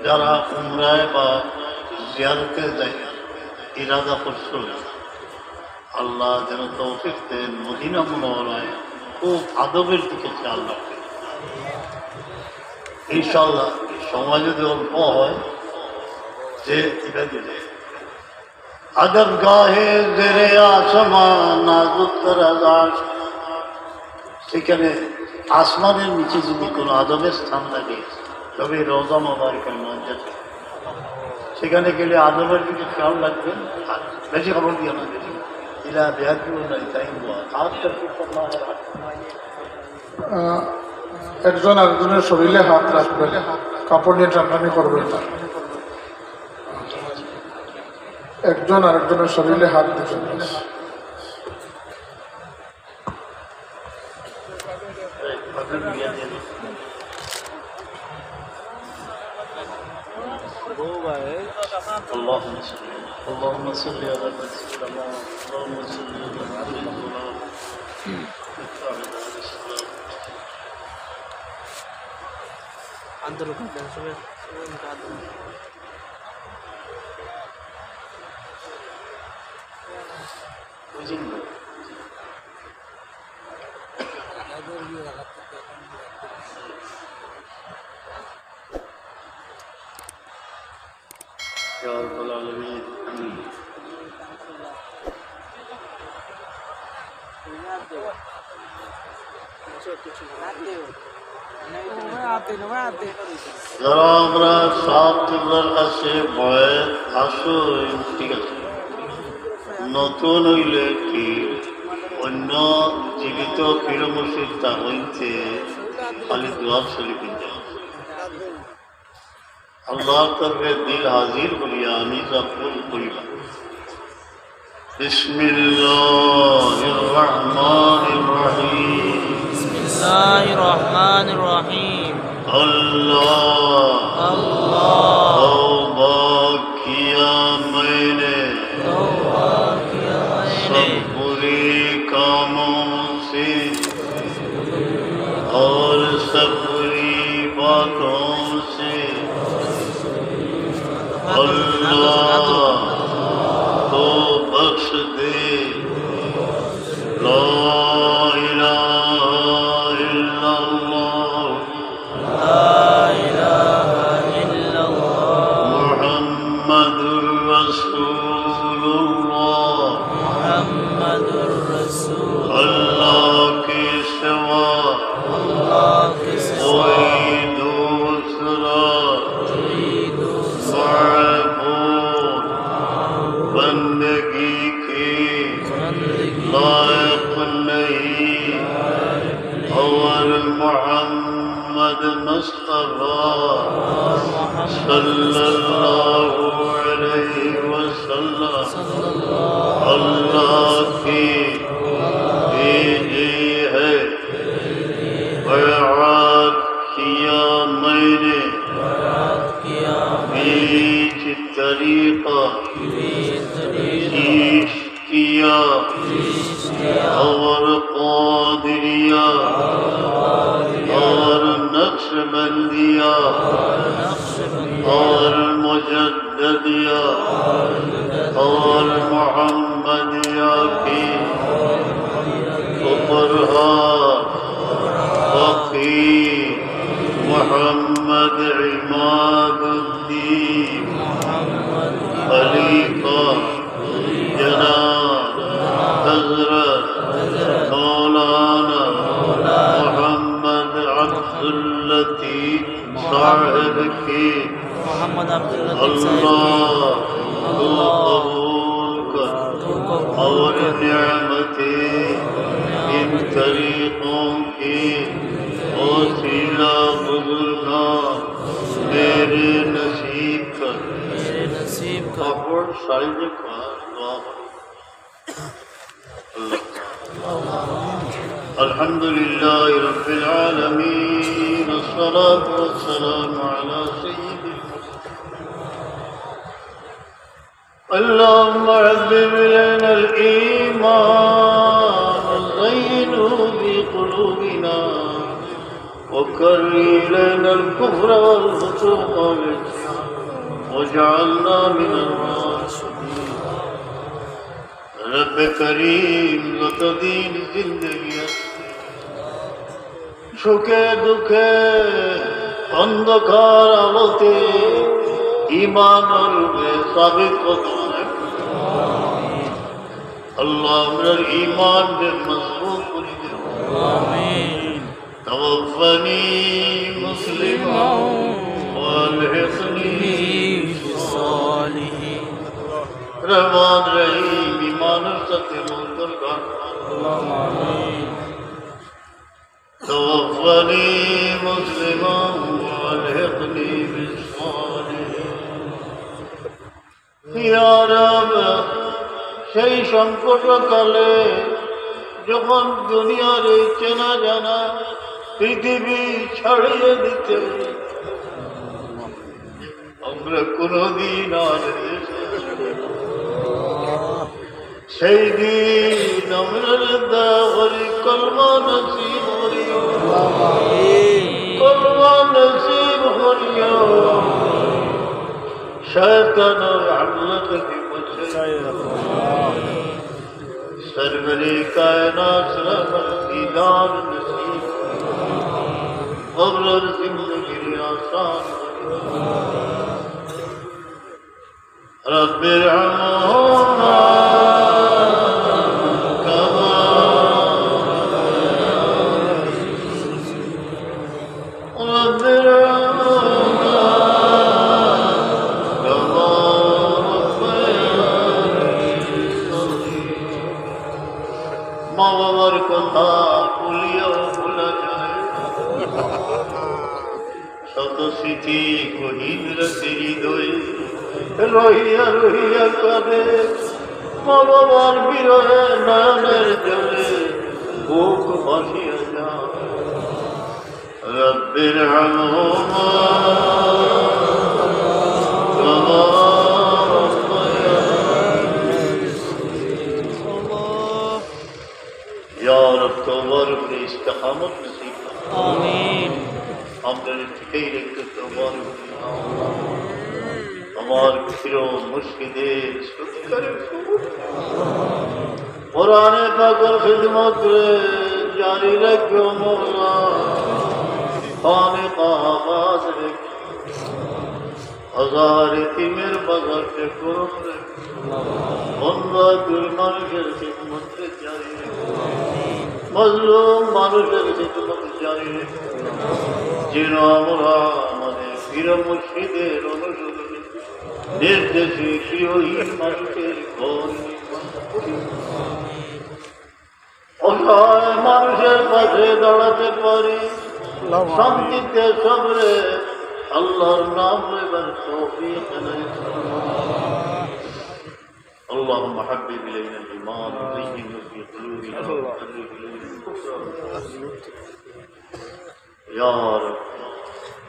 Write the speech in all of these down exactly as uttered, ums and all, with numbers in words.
যারা উমরায় বা জিয়ারতে যাই ইরাদা করছইন, আল্লাহ যেন তৌফিক দেন, মদিনা মুনাওয়ারায় খুব আদবের দিকে খেয়াল রাখেন। ইনশাআল্লাহ, সময় যদি অল্প হয়, যে ইবাদত আদবগাহে জেরে আসমান নাজুক তরাজ আশ, সেখানে আসমানের নিচে যদি কোনো আদবের স্থান থাকে, তবে রওজা মোবারকের মধ্যে সেখানে গেলে আদবের দিকে খেয়াল রাখবেন। আর বেশি খবর দিয়ে না, ইলা বেহাদুর নাই, তাই হওয়া। আজ তৌফিক আল্লাহ। আহ, একজন আরেকজনের শরীরে হাত রাখবেন, কাপড় নিয়ে টানাটানি করবেন না। একজন আরেকজনের শরীরে হাত দিবেন। اللهم صل، اللهم صل على سيدنا محمد، اللهم صل على سيدنا محمد. আন্তরিক يا رب العالمين. آمين. যারা আমরা সাহেব কিবলার কাছে বয়েত আসো, ঠিক আছে। নতুন হইলে কি অন্য জীবিত পীর মুর্শিদ তা হইতে খালি দোয়া শরীফ নিতে হবে। আল্লাহর তরফে দিল হাজির করিয়া আমি যা ভুল করিলাম। بسم الله الرحمن الرحيم. بسم الله الرحمن الرحيم. আল্লাহ। আল্লাহ। তওবা কিয়া মাইনে। তওবা কিয়া মাইনে। সব বুরি কামোঁ সে। اور سب بری باتوں سے۔ اللہ تو بخش دے۔ لا الہ الا اللہ۔ لا الہ الا اللہ۔ محمد رسول اللہ۔ محمد رسول اللہ۔ اللہ کے سوا اللہ کے سوا کوئی دوسرا کوئی دوسرا معبود بندگی کے بندگی لائق نہیں۔ اور محمد مصطفیٰ صلی اللہ علیہ وسلم اللہ کی بھیجی ہے۔ بیعت کیا میں نے بیچ طریقہ چشتیہ اور قادریہ اور نقشبندیہ اور مجددیہ اور محمدیہ کے فقراء فقیر محمد عماد الدین خلیفہ جناب حضرت مولانا محمد عبداللطیف صاحب کے محمد عبداللطیف صاحب اللہ تو قبول کر اور نعمتیں ان طریقوں کی وسیلہ بزرگاں میرے نصیب کر۔ میرے نصیب کر۔ کپڑ سائز کا دعا۔ الحمد لله رب العالمين، والصلاة والسلام على سيد المرسلين. اللهم حبب إلينا الإيمان وزينه في قلوبنا وكره إلينا الكفر والفسوق والعصيان واجعلنا من الراشدين. رب كريم، যতদিন জিন্দেগি আছে, সুখে দুঃখে অন্ধকার আলোতে ইমানর উপরে সাবিত কদম রাখো। আল্লাহ, আমরার ইমানরে মজবুত করি দেও। আমিন। توفني مسلما وألحقني بالصالحين. রহমান রহিম, ইমানর সাথে মরণ দান করো। توفني مسلما وألحقني بالصالحين. ইয়া রব, সেই সংকটকালে যখন দুনিয়ার এই চেনা জানা পৃথিবী ছাড়িয়ে দিতে আমরা কোনোদিন আর দেশে আসবো না। সেই দিন আমরা দয়া করি কলমা নসিব করিও, কলমা নসিব করিও। শয়তানর হামলা থেকে বাঁচাইও। সরবরে কায়নাত সাহাবার দিদার নসিব, কবরর জিন্দেগিরে আসান। رب ارحمهما كما رب ارحمهما كما ربياني صغيرا. মা বাবার কথা ভুলিয়াও ভুলা যায় না। শত স্মৃতি গহীন রাতে হৃদয়ে রহিয়া রহিয়া কাঁদে। মা বাবার বিরহে নয়নের জলে বুক ভাসিয়া যায়। رب ارحمهما كما ربياني صغيرا. ইয়া রব, তওবার উপরে ইস্তেকামত নসিব করো। আমিন। আমরারে টিকাই রাখো তওবার উপরে। আমার পীর ও মুর্শিদের সৎকারে কবুল। কোরআনে পাকর খিদমতরে জারি রাখো মওলা। খানকা আবাদ রাখো। হাজার এতিমের বাজাররে পূরণ রাখো। বন্দাতুল মানুষের খিদমতরে জারি রাখো। মজলুম মানুষের খিদমত জারি রাখো। যেন আমরা আমাদের পীর মুর্শিদের অনুসরণে নির্দেশে গৃহহীন মানুষের ঘর নির্মাণ করি। অসহায় মানুষের পাশে দাঁড়াতে পারি। আল্লাহুম্মা আমিন। শান্তিতে সবরে আল্লাহর নাম লইবার তৌফিক এনায়েত করুন। اللهم حبب إلينا الإيمان وزينه في قلوبنا وكره إلينا الكفر والفسوق. ইয়া রব,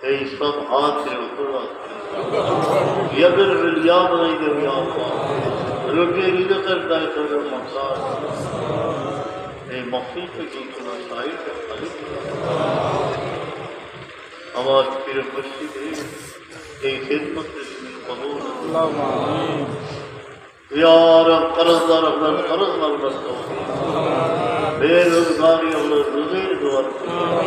এই সব হাতরে উপরে রাখো। ইয়া বিল ইয়া বানাই দেও, ইয়া আল্লাহ। রুজি রিজিকের দায়িত্ব মুহতাজ। এই মহফিল থেকে কোনো সাইড খালি করো। আমার পীর মুর্শিদের এই খেদমতরে তুমি কবুল করো। আল্লাহুম্মা আমিন। ইয়া রব, কর্জদার অকলর কর্জ মাফ করো। বেরোজগারি অকলর রুজির দুয়ার খুলো।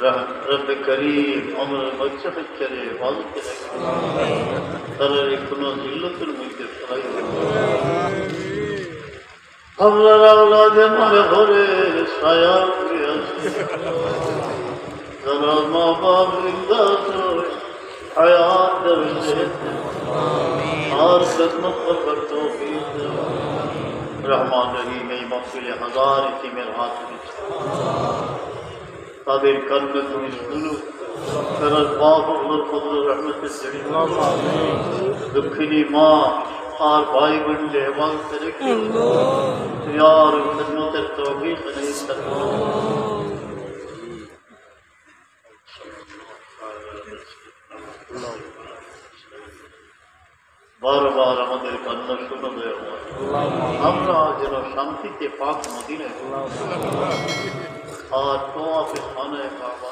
রহ-, রব্বে করিম, আমরার বাচ্চা কাচ্চারে হেফাজতে রাখো। তারারে কোনো জিল্লতর মধ্যে ফেলাইও না। আমরার আওলাদে মনে করে ছায়া ঘুরে আসে। যারা মা বাপ জিন্দা আছে, হায়াত দেবে, আর খেদমত করবার তৌফিক দেবে। রহমান রহিম, এই মাহফিলে হাজার এতিমের হাত ধরেছে। তাদের কান্না তুমি শুনো, তারার বাপ অকলর কবর রহমতে জড়িয়ে দাও। দুঃখিনী মা আর ভাই বোনরে হেফাজতে রেখো। ইয়া রব, খেদমতের তৌফিক এনায়েত করো। বারবার আমাদের কান্না শুনো দয়াময়। আমরা যেন শান্তিতে পাক মদিনায় আর তোমাকে খানায় কাবা।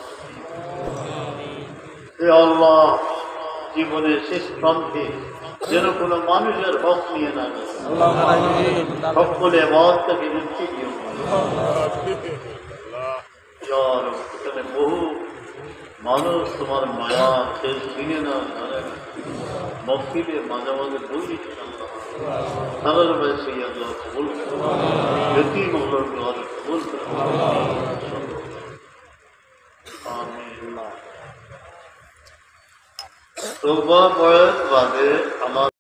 হে আল্লাহ, জীবনের শেষ প্রান্তে যেন কোনো মানুষের হক নিয়ে না যায়। সকলে এবার তাকে মুক্তি দিও। ইয়া রব, এখানে বহু মানুষ তোমার মায়া শেষ চিনে না, জানে না। মসজিদে মাঝে মাঝে বলি, আল্লাহ, তাদের ভাই সেই আল্লাহ কবুল করো। এতিম অকলর দোয়া কবুল করো। আমিন। তওবা পড়ার বাদে আমার